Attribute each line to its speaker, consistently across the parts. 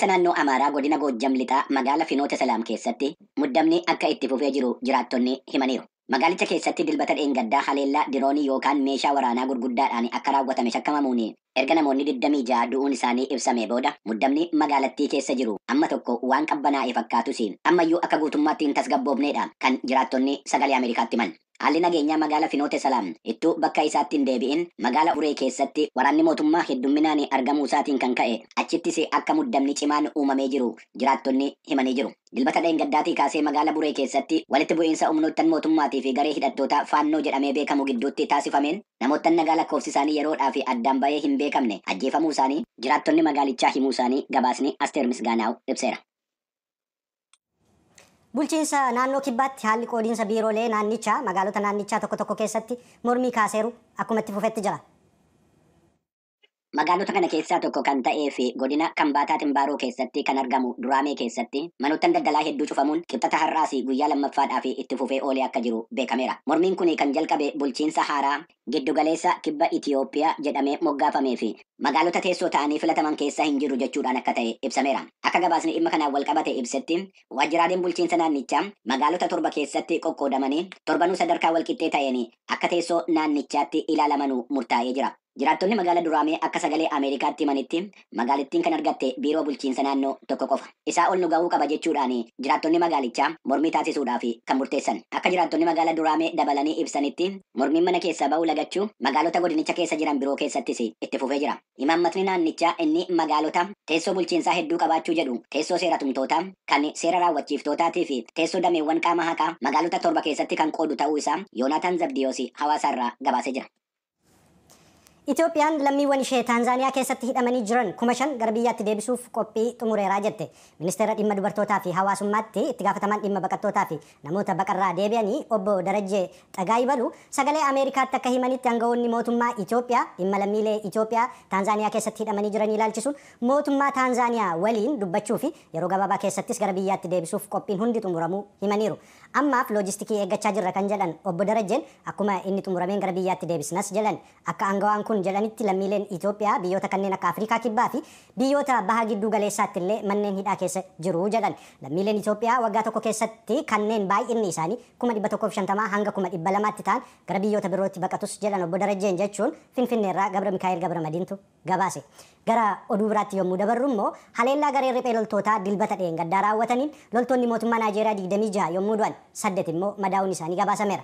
Speaker 1: Naannoo Amaaraa godina Goojjam Lixaa magaala Finoota Salaam keessatti muddamni akka itti fufee jiru jiraattonni himaniiru. Magaalicha keessatti Dilbata dheengaddaa haleellaa diroonii yookaan meeshaa waraanaa gurguddaadhaan akka raawwatame shakkamamuun erga namoonni 26 du'uun isaanii ibsamee booda, muddamni magaalattii keessa jiru amma tokko waan qabbanaa'e fakkaatus ammayyuu akka guutummaatti hin tasgabboofneedha kan jiraattonni Sagalee Ameerikaatti himan. Haalli nageenyaa magaala Finoote Salaam ittuu bakka isaatti hin deebi'in magaala Uree keessatti waraanni mootummaa heddumminaan argamuu isaatiin kan ka'e achittis akka muddamni cimaan uumamee jiru jiraattonni himanii jiru. Dilbata dheengaddaatii kaasee magaala Buree keessatti walitti bu'iinsa humnoottan mootummaatii fi garee hidhattoota Faannoo jedhamee beekamu gidduutti taasifameen namoottan nagaa lakkoofsi isaanii yeroodhaa fi addaan bahee hin beekamne ajjeefamuu isaanii jiraattonni magaalichaa himuu isaanii gabaasni Asteer Misgaanaaw ibseera.
Speaker 2: Bulchiinsa naannoo Kibbaatti haalli qoodiinsa biiroolee naannichaa magaalota naannichaa tokko tokko keessatti mormii kaaseeru akkuma itti fufetti jira.
Speaker 1: Magaalota kana keessaa tokko kan ta'ee fi godina Kambaataa Ximbaaroo keessatti kan argamu Duraamee keessatti manoottan daldalaa hedduu cufamuun Kibxata har'aas guyyaa lammaffaadhaaf itti fufee oolee akka jiru beekameera. Mormiin kun kan jalqabe bulchiinsa haaraa giddugaleessa Kibba Itiyoophiyaa jedhamee moggaafamee fi magaalota teessoo ta'anii filataman keessa hin jiru jechuudhaan akka ta'e ibsameera. Akka gabaasni dhimma kanaan wal qabate ibsetti, waajjiraaleen bulchiinsa naannichaa magaalota torba keessatti qoqqoodamanii torbanuu sadarkaa walqixxee ta'een akka teessoo naannichaatti ilaalamanuu murtaa'ee jira. Jiraattonni magaala Duraamee akka Sagalee Ameerikaatti himanitti, magaalittiin kan argatte biiroo bulchiinsa naannoo tokko qofa. Isaa ol nu ga'uu qaba jechuudhaan jiraattonni magaalichaa mormii taasisuudhaaf kan murteessan. Akka jiraattonni magaala Duraamee dabalanii ibsanitti, mormiin mana keessaa ba'uu lagachuu magaalota godinicha keessa jiran biroo keessattis itti fufee jira. Imaammatni naannichaa inni magaalota teessoo bulchiinsaa hedduu qabaachuu jedhu teessoo seera tumtootaa, kan seera raawwachiiftotaatii fi teessoo dameewwan qaama haqaa magaalota torba keessatti kan qoodu ta'uu isaa Yoonaataan Zabdiyoos Hawaasaarraa gabaasee jira.
Speaker 2: Itoophiyaan lammiiwwan ishee Taanzaaniyaa keessatti hidhamanii jiran 5,000 gara biyyaatti deebisuuf qophii xumureeraa jette. Ministeera Dhimma Dubartootaa fi Hawaasummaatti itti gaafatamaan dhimma baqattootaa fi namoota baqarraa deebi'anii obbo Darajjee Xagaa Ibaluu Sagalee Ameerikaatti akka himanitti, aangawoonni mootummaa Itoophiyaa dhimma lammiilee Itoophiyaa Taanzaaniyaa keessatti hidhamanii jiran ilaalchisuun mootummaa Taanzaaniyaa waliin dubbachuu fi yeroo gabaabaa keessattis gara biyyaatti deebisuuf qophiin hundi xumuramuu himaniiru. Ammaaf loojistikii eeggachaa jirra kan jedhan obbo Darajjeen, akkuma inni xumurameen gara biyyaatti deebisnas jedhan. Akka aangawaan kun jedhanitti, lammiileen Itoophiyaa biyyoota kanneen akka Afrikaa Kibbaa fi biyyoota Baha Gidduu Galeessaatti illee manneen hidhaa keessa jiru jedhan. Lammiileen Itoophiyaa waggaa tokko keessatti kanneen baay'inni isaanii 150,000 hanga 200,000tti ta'an gara biyyoota birootti baqatus jedhan obbo Darajjeen jechuun Finfinneerraa Gabra Mikaa'el Gabra Madiintu gabaase. Gara oduu biraatti yommuu dabarru immoo, haleellaa garee riphee loltootaa Dilbata dheengaddaa raawwataniin loltoonni mootummaa Naajeeriyaa 26 yommuu du'an, saddet immoo madaa'uun isaanii gabaasameera.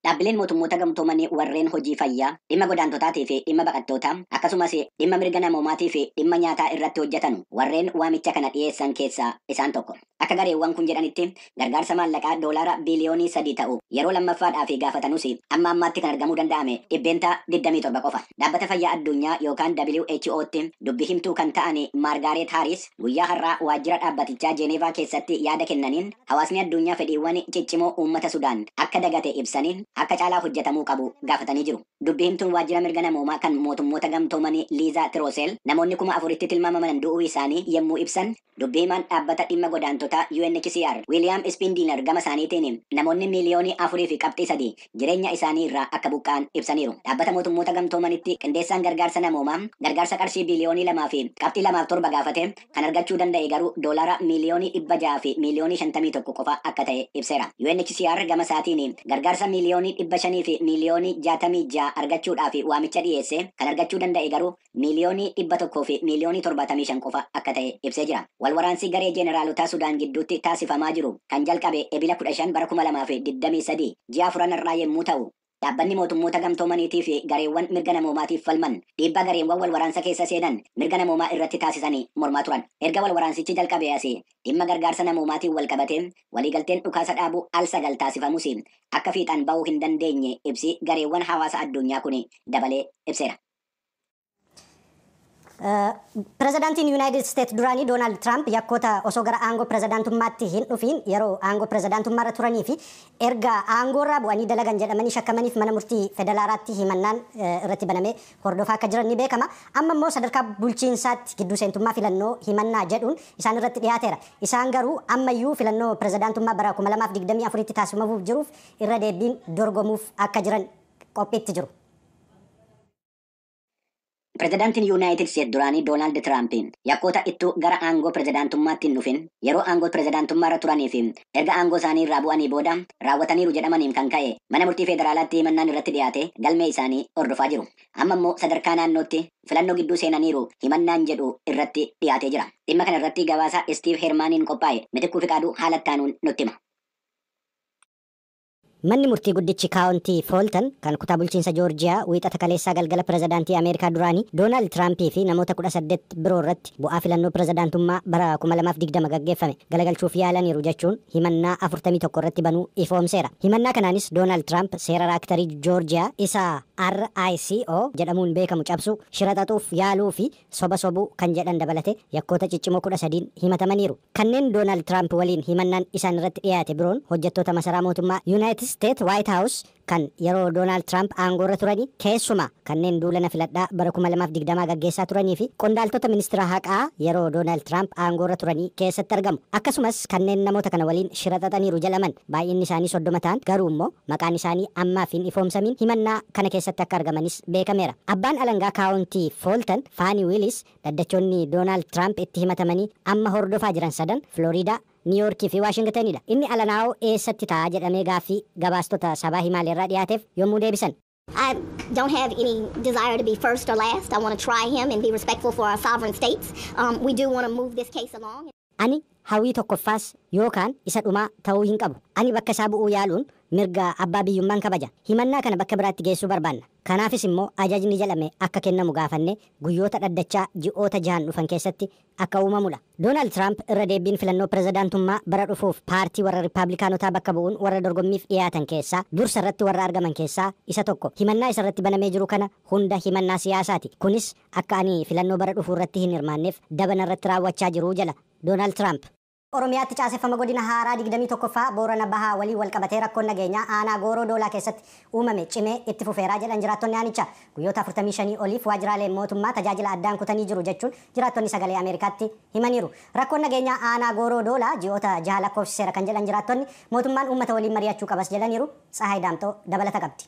Speaker 1: Dhaabbileen Mootummoota Gamtoomanii warreen hojii fayyaa, dhimma godaantotaatii fi dhimma baqattootaa, akkasumas dhimma mirga namoomaatii fi dhimma nyaataa irratti hojjetan warreen waamicha kana dhiyeessan keessaa isaan tokko. Akka gareewwan kun jedhanitti, gargaarsa maallaqaa doolaara biiliyoonii 3 ta'u yeroo lammaffaadhaaf gaafatanus amma ammaatti kan argamuu danda'ame 27% qofa. Dhaabbata Fayyaa Addunyaa yookaan WHO'tti dubbi himtuu kan ta'an Maargaaret Haaris guyyaa har'aa waajjira dhaabbatichaa Jeeneevaa keessatti yaada kennaniin, hawaasni addunyaa fedhiiwwan ciccimoo uummata Sudaan akka dagate ibsanii akka caalaa hojjetamuu qabu gaafatanii jiru. Dubbi himtuun waajjira mirga namoomaa kan Mootummoota Gamtoomanii Liizaa Tirooseel namoonni 4,000tti tilmaamaman du'uu isaanii yommuu ibsan, dubbi himaan dhaabbata dhimma godaantotaa UNHCR Wiiliyaam Ispindiinar gama isaaniitiin namoonni miiliyoonii 4.3 jireenya isaanii irraa akka buqqa'an ibsaniiru. Dhaabbata Mootummoota Gamtoomanitti qindeessaan gargaarsa namoomaa gargaarsa qarshii biiliyoonii 2.27 gaafate kan argachuu danda'e garuu doolaara miiliyoonii 651 qofa akka ta'e ibseera. UNHCR gama isaatiin gargaarsa miiliyoonii 566 argachuudhaaf waamicha dhiyeesse kan argachuu danda'e garuu miiliyoonii 175 qofa akka ta'e ibsee jira. Walwaraansi garee jeeneraalotaa Sudaan gidduutti taasifamaa jiru kan jalqabe Ebila 15 bara 2023, ji'a afuran irraa yommuu ta'u, dhaabbanni Mootummoota Gamtoomaniitii fi gareewwan mirga namoomaatiif falman dhiibbaa gareewwan wal waraansa keessa seenan mirga namoomaa irratti taasisanii mormaa turan. Erga wal waraansichi jalqabee asii dhimma gargaarsa namoomaatiin wal qabatee waliigalteen dhukaasa dhaabuu al sagal taasifamus akka fiixaan ba'uu hin dandeenye ibsi gareewwan hawaasa addunyaa kun dabalee ibseera.
Speaker 2: Pirezidaantiin Yuunaayitid Isteet duraanii Doonaald Tiraamp yakkoota osoo gara aangoo pirezidaantummaatti hin dhufiin, yeroo aangoo pirezidaantummaarra turanii fi erga aangoorraa bu'anii dalagan jedhamanii shakkamaniif mana murtii federaalaatti himannaan irratti banamee hordofaa akka jiran ni beekama. Amma immoo sadarkaa bulchiinsaatti gidduu seentummaa filannoo himannaa jedhuun isaan irratti dhiyaateera. Isaan garuu ammayyuu filannoo pirezidaantummaa bara 2024tti taasifamuuf jiruuf irra deebiin dorgomuuf akka jiran qophiitti jiru.
Speaker 1: Pirezidaantiin Yuunaayitid Isteet duraanii Doonaald Tiraamp yakkoota ittuu gara aangoo pirezidaantummaatti hin dhufin yeroo aangoo pirezidaantummaarra turanii fi erga aangoo isaanii irraa bu'anii booda raawwataniiru jedhamaniin kan ka'e mana murtii federaalaatti himannaan irratti dhiyaate galmee isaanii hordofaa jiru. Amma immoo sadarkaa naannootti filannoo gidduu seenaniiru himannaan jedhu irratti dhiyaatee jira. Dhimma kana irratti gabaasa Steve Hermaaniin qophaa'e Mitikkuu Fiqaaduu haala ittaanuun nutti hima.
Speaker 2: Manni murtii guddichi kaawuntii Fooltan kan kutaa bulchiinsa Joorjiyaa wiixata kaleessaa galgala pirezidaantii Ameerikaa duraanii Doonaald Tiraampii fi namoota 18 biroo irratti bu'aa filannoo pirezidaantummaa bara 2020 gaggeeffame galagalchuuf yaalaniiru jechuun himannaa 41 irratti banuu ifoomseera. Himannaa kanaanis Doonaald Tiraamp seera raaktarii Joorjiyaa isa RICO jedhamuun beekamu cabsuu, shira xaxuuf yaaluu fi soba sobuu kan jedhan dabalate yakkoota ciccimoo 13 himatamaniiru. Kanneen Doonaald Tiraamp waliin himannaan isaan irratti dhiyaate biroon hojjettoota masaraa mootummaa Yuunaayitid State White House kan yeroo Doonaald Tiraamp aangoorra turanii keessumaa kanneen duula na filadhaa bara 2020 gaggeessaa turanii fi qondaaltota ministeera haqaa yeroo Doonaald Tiraamp aangoorra turanii keessatti argamu. Akkasumas kanneen namoota kana waliin shira xaxaniiru jedhaman baay'inni isaanii 30 ta'an garuu immoo maqaan isaanii ammaaf hin ifoomsamiin himannaa kana keessatti akka argamanis beekameera. Abbaan alangaa kaawuntii Fooltan Faanii Wiilis dhaddachoonni Doonaald Tiraamp itti himatamanii amma hordofaa jiran sadan Filooriidaa, Niiyoorkii fi Waashingtanidha. Inni alanaa'oo eessatti ta'a jedhamee gaaffii gabaastota sabaa himaaleerraa dhiyaateef yommuu deebisan.
Speaker 3: I don't have any desire to be first or last. I want to try him and be respectful for our sovereign states. We do want to move this case along.
Speaker 2: Ani hawwii tokkoffaas yookaan isa dhumaa ta'uu hin qabu. Ani bakka isaa bu'uu yaaluun mirga abbaa biyyummaan kabaja. Himannaa kana bakka biraatti geessuu barbaanna. Kanaafis immoo ajajni jedhame akka kennamu gaafanne guyyoota dhaddachaa ji'oota 6 dhufan keessatti akka uumamudha. Doonaald Tiraamp irra deebiin filannoo pirezidaantummaa bara dhufuuf paartii warra Riippaabilikaanotaa bakka bu'uun warra dorgommiif dhiyaatan keessaa dursa irratti warra argaman keessaa isa tokko. Himannaa isa irratti banamee jiru kana hunda himannaa siyaasaati. Kunis akka ani filannoo bara dhufuu irratti hin hirmaanneef dabana irratti raawwachaa jiru jala Doonaald Tiraamp. Oromiyaatti caaseffama godina haaraa 21ffaa Boorana Bahaa waliin wal qabatee rakkoon nageenyaa aanaa Gooroo Doolaa keessatti uumame cimee itti fufeeraa jedhan jiraattonni aanichaa. Guyyoota 45 oliif waajjiraaleen mootummaa tajaajila addaan kutanii jiru jechuun jiraattonni sagalee Ameerikaatti himaniiru. Rakkoon nageenyaa aanaa Gooroo Doolaa ji'oota 6 lakkoofsiseera kan jedhan jiraattonni mootummaan uummata waliin mari'achuu qabas jedhaniiru. Tsahaay Daamxoo dabalata qabdi.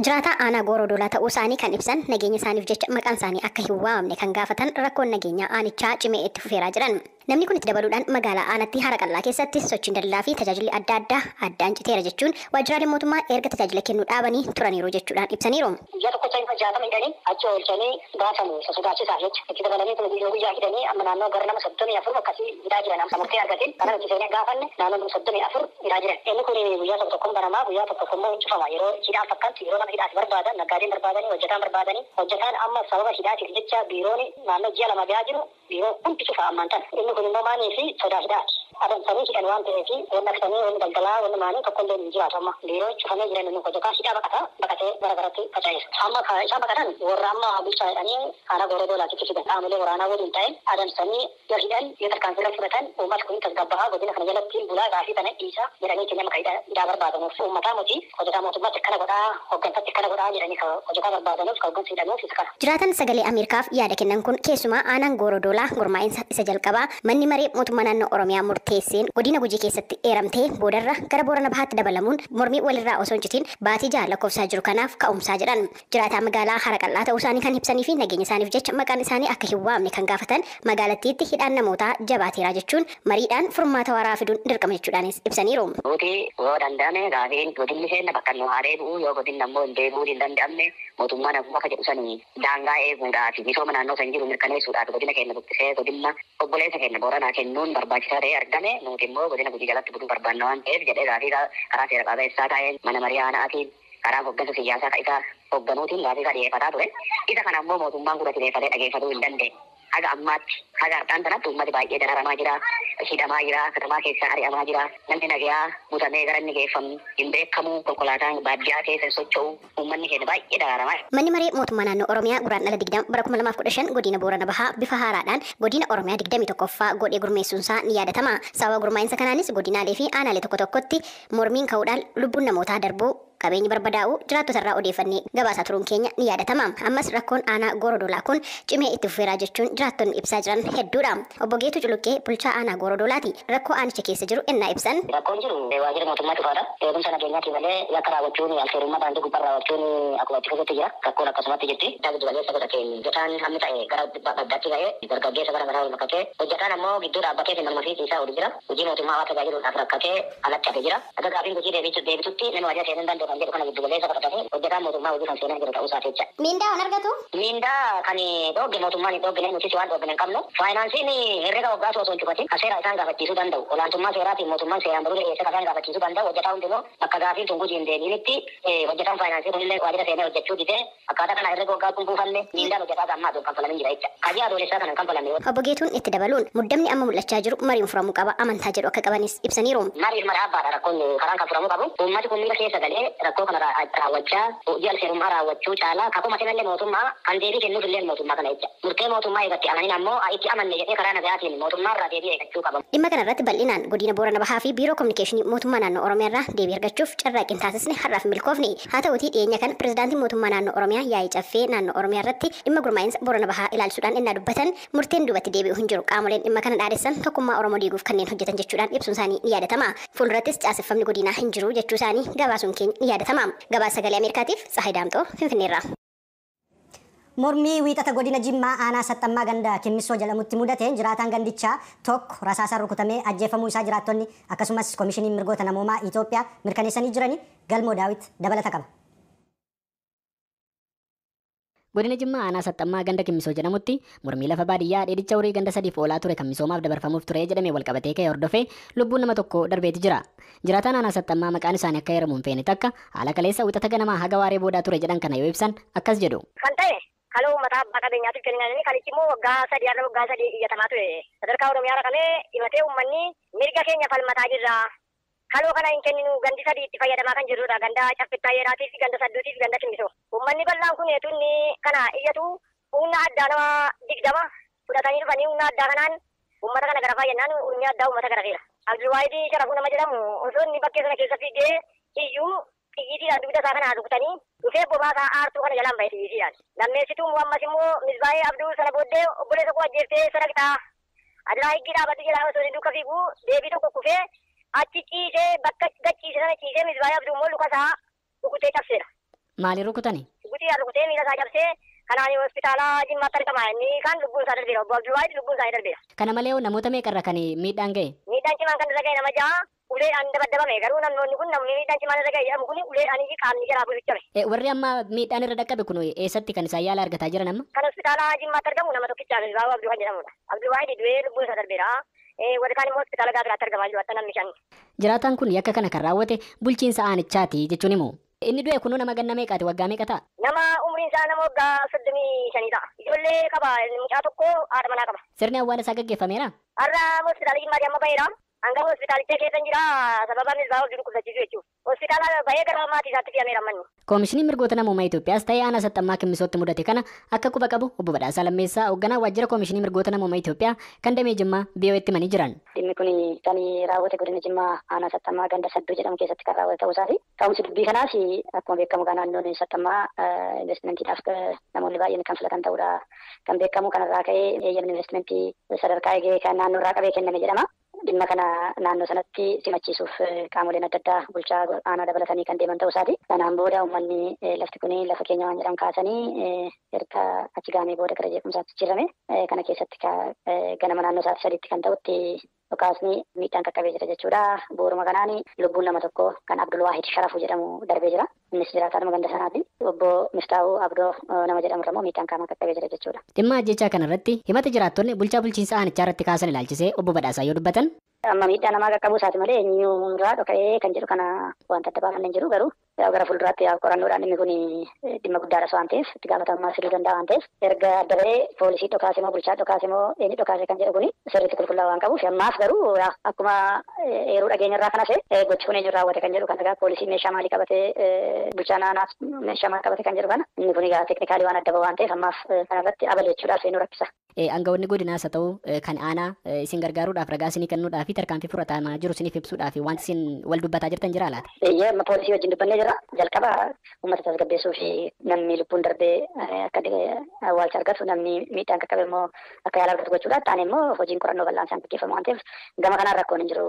Speaker 4: Jiraataa aanaa Gooroo Doolaa ta'uu isaanii kan ibsan nageenya isaaniif jecha maqaan isaanii akka hin waamamne kan gaafatan rakkoon nageenyaa aanichaa cimee itti fufeeraa jiran. Namni kun itti dabaluudhaan magaalaa aanatti hara qal'aa keessatti sochiin daldalaa fi tajaajilli adda addaa addaan citeera jechuun waajjiraaleen mootummaa erga tajaajila kennuu dhaabanii turaniiru jechuudhaan ibsaniiru.
Speaker 5: Guyyaa tokkocha hin 60 hidhanii achi oolchanii baasan sosodaachisaaf jecha itti dabalanii kun guyyaa guyyaa hidhanii amma naannoo gara nama 34 akkasii hidhaa jiran amma murtee argateen kana nuti seenee gaafanne naannoo nama 34 hidhaa jiran. Inni kun guyyaa tokko tokkoon banamaa guyyaa tokko tokko immoo hin cufama yeroo hidhaan fakkaatti yeroo nama hidhaas barbaadan naggaadeen barbaadanii hojjetaan barbaadanii hojjetaan amma sababa hidhaatiif jecha biiroon naannoo ji'a 2 gahaa jiru biiroo hundi cufa ammaan tana. Inni kun immoo maanii fi sodaa hidhaati. Adamsanii hidhan waan ta'eef wanni akkasanii wanni daldalaa wanni maanii tokko illee hin jiraatu amma. Biiroo cufamee jiran inni hojjetaa hidhaa baqata baqatee gara garatti faca'eera. Amma isaan baqatan warra amma bulchaa jedhanii aanaa Gooroo Doolaatitti fidan. Qaamolee waraanaa waliin ta'e adamsanii yoo hidhan yoo tarkaanfii fudhatan uummata kun tasgabbaa'aa godina kana jalatti bulaa gaafii kana dhiisa jedhanii nama hidhaa barbaadanuuf uummataa miti hojjetaa mootummaatti akkana godhaa hooggansaatti akkana godhaa jedhanii hojjetaa barbaadanuuf hooggansa hidhanuuf isa kana.
Speaker 4: Jiraatan sagalee Ameerikaaf yaada kennan kun keessumaa aanaan Gooroo Doolaa gurmaa'insa isa jalqabaa manni maree mootummaa naannoo Oromiyaa murteesseen godina Gujii keessatti eeramtee boodarra gara Boorana Bahaatti dabalamuun mormii walirraa osoo hin citin baatii 6 lakkoofsaa jiru kanaaf ka'umsaa jedhan. Jiraataa magaalaa hara qal'aa ta'uu isaanii kan ibsanii fi nageenya isaaniif jecha maqaan isaanii akka hin waamne kan gaafatan magaalattiitti hidhaan namootaa jabaateera jechuun mariidhaan furmaata waaraa fiduun dirqama jechuudhaanis ibsaniiru.
Speaker 5: Nuti yoo danda'ame gaafiin godinni seenna bakka nu haa deebi'u yoo godinni ammoo hin deebi'uu hin danda'amne mootummaan akkuma akka jedhu sanii daangaa eeguudhaaf misooma naannoo san jiru mirkaneessuudhaaf godina keenya guddisee godina obboleessa keenya Booranaa kennuun barbaachisaa ta'ee argame nuti immoo godina Gujii jalatti buluu barbaanna waan ta'eef jedhee gaafii karaa seera qabeessaa ta'een mana marii aanaatiin karaa hooggansa siyaasaa kan isa hoogganuutiin gaafii dhiyeeffataa ture. Isa kana ammoo mootummaan gurra xireeffatee dhageeffatuu hin dandeenye. Haga ammaatti haga har'aan kanatti uummati baay'ee dararamaa jira, hidhamaa jira, katamaa keessaa ari'amaa jira. Namni nagayaa butamee gara inni geeffamu hin beekamu, konkolaataan baadiyyaa keessa hin socho'u, uummanni keenya baay'ee dararamaa jira.
Speaker 4: Manni maree mootummaa naannoo Oromiyaa guraandhala 20 bara 2015 godina Boorana Bahaa bifa haaraadhaan godina Oromiyaa 21ffaa godhee gurmeessuunsaa ni yaadatama. Sababa gurmaa'insa kanaanis godinaalee fi aanaalee tokko tokkotti mormiin ka'uudhaan lubbuun namootaa darbuu qabeenyi barbadaa'u jiraattota irraa odeeffannee gabaasaa turuun keenya ni yaadatama. Ammas rakkoon aanaa Gooroo Doolaa kun cimee itti fufeeraa jechuun jiraattonni ibsaa jiran hedduudha. Obbo Geetuu Culuqqee bulchaa aanaa Goorodoolaati. Rakkoo aanicha keessa jiru ennaa ibsan.
Speaker 5: Rakkoon jiru waajjira mootummaa cufaadha. Eegumsa nageenyaati malee yakka raawwachuun alseerummaa daandii gubbaa raawwachuun akkuma itti fufetti jira. Rakkoon akkasumatti jirti. Giddu galeessa godhateen hojjetaan hammi ta'e gara baddaatti ga'ee dargaggeessa gara manaa wal makatee hojjetaan ammoo gidduu dhaabbatee fi manuma fi ciisaa oli jira. Hojii mootummaa waa tajaajiluudhaaf rakkatee alatti hafe jira. Akka gaafiin hojii deebitutti nama waajjira seenuu hin danda'u kan jedhu kana giddu galeessa godhatanii hojjetaan mootummaa hojii kan seenaa jiru ta'uu isaati jecha.
Speaker 4: Miindaa waan argatu?
Speaker 5: Miindaa kan dhoogge mootummaan hin dhooggine nutis waan dhooggine hin qabnu. Faayinaansiin herrega waggaatu osoo hin cufatin kan seera isaan gaafachiisuu danda'u. Olaantummaa seeraatiin mootummaan seeraan baruu dhiyeessee kan isaan gaafachiisuu danda'u. Hojjetaa hundinuu bakka gaafiin tun gujii hin deebiinitti hojjetaan faayinaansii kunillee waajjira seenee hojjechuu didee akkaataa kana herrega waggaa kun buufanne miindaan hojjetaa gammaa osoo hin kanfalamin jira jecha. Hajii adoolessaa kana hin kanfalamne.
Speaker 4: Obbo Geetuun itti dabaluun muddamni amma mul'achaa jiru mariin furamuu qaba amantaa jedhu akka qabanis ibsaniiru.
Speaker 5: Mariif mara abbaadha rakkoon karaan kan furamuu qabu. Uummati kun miira keessa galee rakkoo kana raawwachaa hojii alseerummaa raawwachuu caalaa kakuma sanallee mootummaa kan deebii kennuuf illee mootummaa kana jecha. Murtee mootummaa eegatti amanin ammoo itti amanne jedhee karaa nagayaatiin mootummaa irraa deebii eeggachuu qaba.
Speaker 4: Dhimma kana irratti bal'inaan godina Boorana Bahaa fi Biiroo Kominikeeshinii Mootummaa Naannoo Oromiyaa irraa deebii argachuuf carraaqqii taasisne har'aaf milkoofne. Haa ta'uutii dhiyeenya kana pirezidaantiin mootummaa naannoo Oromiyaa yaa'ii caffee naannoo Oromiyaa irratti dhimma gurmaa'insa Boorana Bahaa ilaalchisuudhaan innaa dubbatan murteen duubatti deebi'u hin jiru. Qaamoleen dhimma kana dhaadessan tokkummaa Oromoo diiguuf kanneen hojjetan jechuudhaan ibsuun isaanii ni yaadatama. Fuuldurattis caaseffamni godinaa hin jiru jechuu isaanii gabaasuun keenya ni yaadatama. Gabaasa Sagalee Ameerikaatiif Tsahaay Daamxoo Finfinneerraa.
Speaker 2: Mormii wiixata godina Jimmaa aanaa Saxxammaa ganda Kimmisoo jedhamutti mudateen jiraataan gandichaa tokko rasaasaan rukutamee ajjeefamuu isaa jiraattonni akkasumas koomishiniin mirgoota namoomaa Itoophiyaa mirkaneessanii jiranii Galmoo Daawit dabalata qaba.
Speaker 1: Godina Jimmaa aanaa Saxxammaa ganda Kimmisoo jedhamutti mormii lafa baadiyyaa dheedicha horii ganda sadiif oolaa ture kan misoomaaf dabarfamuuf ture jedhamee walqabatee ka'e hordofee lubbuun nama tokko darbeeti jira. Jiraataan aanaa Saxxammaa maqaan isaanii akka heeramu hin feene takka haala kaleessa wiixata ganamaa haga waaree boodaa ture jedhan kana yoo ibsan akkas jedhu.
Speaker 5: Kan ta'e kaloo uummata abbaa qabeenyaatiif kenninanii kalichi immoo waggaa sadii har'a waggaa sadii iyyatamaa ture. Sadarkaa Oromiyaa rakamee himatee uummanni mirga keenya falmataa jirra. Kaloo kana hin kenninu gandi sadii itti fayyadamaa kan jirrudha. Ganda Caffittaa Yeeraatii fi ganda Sadduutii fi ganda Kimmisoo. Uummanni bal'aan kun eetunni kana iyyatu humna addaa nama 20 fudhatanii dhufanii humna addaa kanaan uummata kana gara fayyannaan humni addaa uummata gara feera. Abdulwaahid Sharafuu nama jedhamu osoo inni bakkee sana keessa fiigee iyyuu xiyyiitiidhaan dugda isaa kana rukutanii dhufee bobaa isaa aartuu kana jalaan bahe xiyyiitiidhaan. Lammeessituu ammas immoo Misbaayee Abduu sana booddee obboleessa koo ajjeeftee sana qixaa. Adiraa higgii dhaabatu jalaa osoo inni duuka fiiguu deebii tokko kufee achi ciisee bakka gachiise sana ciisee Misbaayee Abduu immoo luka isaa rukutee cabseera.
Speaker 1: Maaliin rukutani?
Speaker 5: Rukutee rukutee miila isaa cabsee kanaan hospitaala Jimmaatti argama. Inni kan lubbuun isaa darbeera. Obbo Abdulwaahid lubbuun isaa darbeera.
Speaker 1: Kana malee namoota meeqarra kan miidhaan ga'e?
Speaker 5: Miidhaan cimaan kan irra ga'e nama 6 uleedhaan dabaddabame. Garuu namoonni kun namni miidhaan cimaan irra ga'e jedhamu kun uleedhaan qaamni jaraa bulichame.
Speaker 1: Warri amma miidhaan irra dhaqqabe kun eessatti kan isaan yaala argataa jiran amma?
Speaker 5: Kan hospitaala Jimmaatti argamu nama tokkicha Misbaayee Abduu kan jedhamudha. Abdulwaahid du'ee lubbuun isaa darbeera. Warri kaan immoo hospitaala Gaaziraatti argamaa jiru. Hatta namni 5.
Speaker 1: Jiraataan kun yakka kana kan raawwate bulchiinsa aanichaati jechuun himu. Inni du'e kunuu nama ganna meeqaati? Waggaa meeqa ta'a?
Speaker 5: Nama umriin isaa nama waggaa 35 ta'a. Ijoollee qaba. Mucaa tokko haadha manaa qaba.
Speaker 1: Sirni awwaala isaa gaggeeffameera?
Speaker 5: Har'a hospitaala Jimmaatti amma baheera. Hanga hospitaalicha keessa jira sababa Misbaayee Abduu dhukkubsachiisu jechuudha. Hospitaala bahee gara maatii isaatti fe'ameera manni.
Speaker 1: Koomishiniin mirgoota namoomaa Itoophiyaas ta'ee aanaa Saxxammaa Kimmisootti mudate kana akka quba qabu obbo Badhaasaa Lammeessaa hoogganaa waajjira Koomishinii mirgoota namoomaa Itoophiyaa kan damee Jimmaa BO'tti himanii jiran.
Speaker 5: Dhimmi kun kan raawwate godina Jimmaa aanaa Saxxammaa ganda Sadduu jedhamu keessatti kan raawwate ta'uu isaati. Ka'umsi dubbii kanaas akkuma beekamu kan naannoon Saxxammaa investimentiidhaaf namoonni baay'een kan filatan ta'uudha kan beekamu. Kanarraa ka'ee eeyyamni investimentii sadarkaa eegee kan naannoo irraa qabee kenname jedhama. Dhimma kana naannoo sanatti simachiisuuf qaamoleen adda addaa bulchaa aanaa dabalatanii kan deeman ta'uu isaati. Kanaan booda uummanni lafti kun lafa keenya waan jedhamu kaasanii erga achi gahamee booda gara jeequmsaatti jijjiirame. Kana keessatti ganama naannoo sa'aatii 3tti kan ta'utti dhukaasni miidhaan qaqqabee jira jechuudha. Booruma kanaan lubbuun nama tokko kan Abdulwaahid Sharafuu jedhamu darbee jira. Innis jiraataadhuma ganda sanaati. Obbo Miftaa'uu Abdoo nama jedhamu irra immoo miidhaan qaamaa qaqqabee jira jechuudha.
Speaker 1: Dhimma ajjechaa kanarratti himata jiraattonni bulchaa bulchiinsa aanichaa irratti kaasan ilaalchisee obbo Badhaasaa yoo dubbatan.
Speaker 5: Amma miidhaa namaa qaqqabuu isaati malee eenyu irraa dhoka'ee kan jedhu kana wanta adda baafanne hin jiru. Garuu gara fuulduraatti qorannoodhaan dhimmi kun dhimma guddaadha waan ta'eef itti gaafatamummaa fiduu danda'a waan ta'eef erga adda ba'ee poolisii dhokaase moo bulchaa dhokaase moo eenyu dhokaase kan jedhu kun sirriitti qulqullaa'aa waan qabuuf ammaaf garuu akkuma eeruu dhageenya irraa kan hafe gochi kun eenyu raawwate kan jedhu kan egaa poolisii meeshaa maalii qabatee bulchaa naanaaf meeshaa maal qabate kan jedhu kana inni kun egaa teeknikaalii waan adda ba'u waan ta'eef ammaaf kanarratti abaleechuudhaaf seenuu rakkisa.
Speaker 6: Aangawoonni godinaas haa ta'u kan aanaa isin gargaaruudhaaf, ragaa isinii kennuudhaaf fi tarkaanfii fudhatamaa jiru isiniif ibsuudhaaf wanti isin wal dubbataa jirtan jira laata?
Speaker 5: Eeyyee, amma poolisii wajjin dubbannee jira. Jalqaba uummata tasgabbeessuu fi namni lubbuun darbee akka awwaalcha argatu, namni miidhaan qaqqabe immoo akka yaala argatu gochuudha. Ta'an immoo hojiin qorannoo bal'aan isaan gaggeeffamu waan ta'eef, gama kanaan rakkoon hin jiru.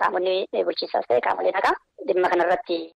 Speaker 5: Qaamonni bulchiinsaas ta'e qaamoleen haqaa dhimma kanarratti